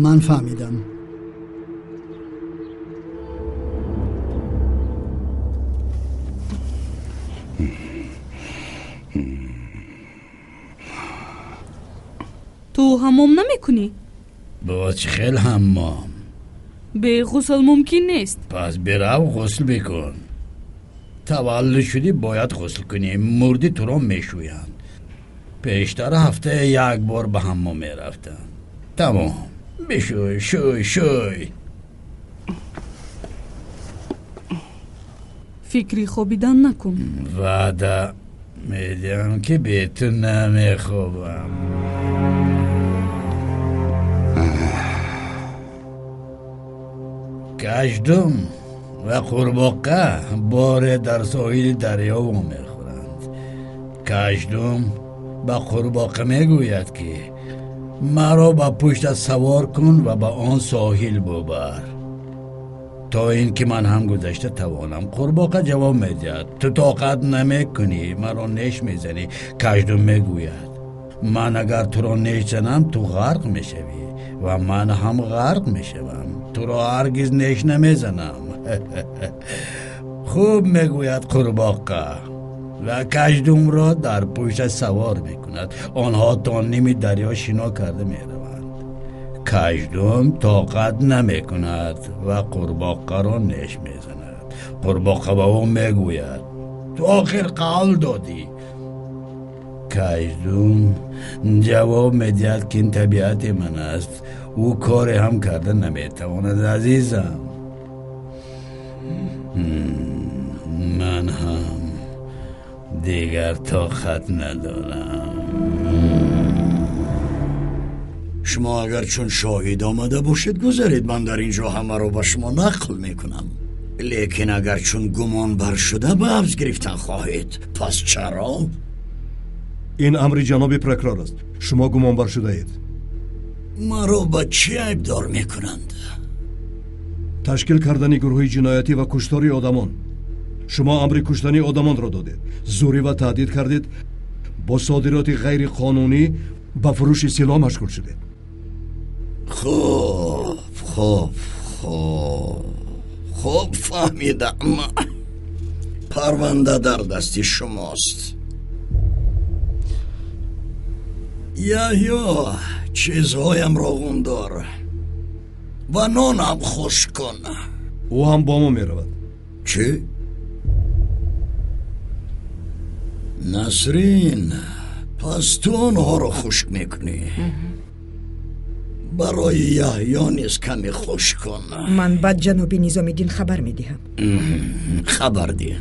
Ман фаҳмидам. Ту ҳаммом намекунӣ? Бо чӣ хел ҳаммом? Бе ғусл мумкин нест. Пас бирав ғусл бикун. Таваллуд шудӣ, бояд ғусл кунӣ. Мурдӣ, туро мешӯянд. Пештар ҳафтае як бор ба ҳаммом мерафтам. Тамом, бишӯй, шӯй, шӯй. Фикри хобидан накун. Ваъда медиҳам, ки бе ту намехобам. Каждум ва қурбоқа боре дар соҳили дарё вомехӯранд. Каждум ба қурбоқа мегӯяд, ки маро ба пуштат савор кун ва ба он соҳил бубар, то ин ки ман ҳам гузашта тавонам. Қурбоқа ҷавоб медиҳад: ту тоқат намекунӣ, маро неш мезанӣ. Каждум мегӯяд: ман агар туро неш занам, ту ғарқ мешавӣ ва ман ҳам ғарқ мешавам. Туро ҳаргиз неш намезанам. Хуб, мегӯяд қурбоқа, ва каждумро дар пушташ савор мекунад. Онҳо то ними дарё шино карда мераванд. Каждум тоқат намекунад ва қурбоқаро неш мезанад. Қурбоқа ба ӯ мегӯяд: ту охир қавл додӣ. Каждум ҷавоб медиҳад, ки ин табиати ман аст. Ӯ коре ҳам карда наметавонад, азизам. Ман ҳам Дигар тоқат надорам. Шумо агар чун шоҳид омада бошед, гузаред, ман дар ин ҷо ҳамаро ба шумо нақл мекунам. Лекин агар чун гумонбар шуда ба ҳабс гирифтан хоҳед, пас чаро? Ин амри ҷаноби прокурор аст. Шумо гумонбар шудаед. Маро ба чӣ айбдор мекунанд? Ташкил кардани гурӯҳи ҷиноятӣ ва куштори одамон. Шумо амри куштани одамонро додед, зӯрӣ ва таҳдид кардед, бо содироти ғайриқонунӣ ба фурӯши силоҳ машғул шудед. Хуб, хуб, хуб, хуб, фаҳмидам. Парванда дар дасти шумост. Яҳё, чизҳоямро ғундор ва нонам хушк кун. Ӯ ҳам бо мо меравад. Чӣ? Насрин, пас ту онҳоро хушк мекунӣ. Барои Яҳё низ каме хушк кун. Ман баъд ҷаноби Низомиддин хабар медиҳам. Хабар диҳ.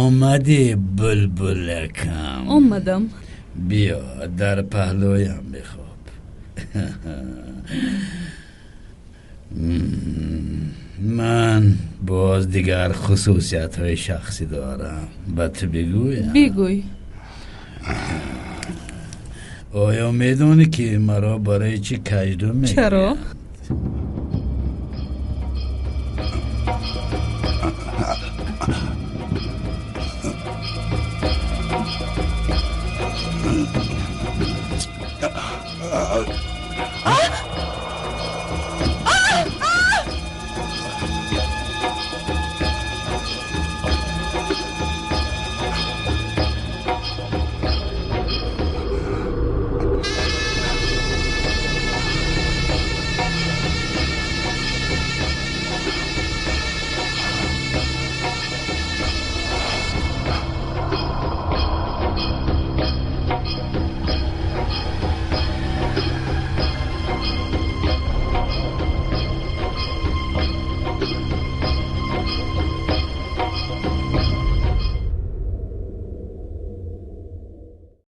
Омадӣ, булбулакам? Омадам. Биё, дар паҳлӯям бихоб. Ман боз дигар хусусиятҳои шахсӣ дорам. Ба ту бигӯям? Бигӯй. Оё медонӣ, ки маро барои чӣ каждум мегӯянд? Чаро?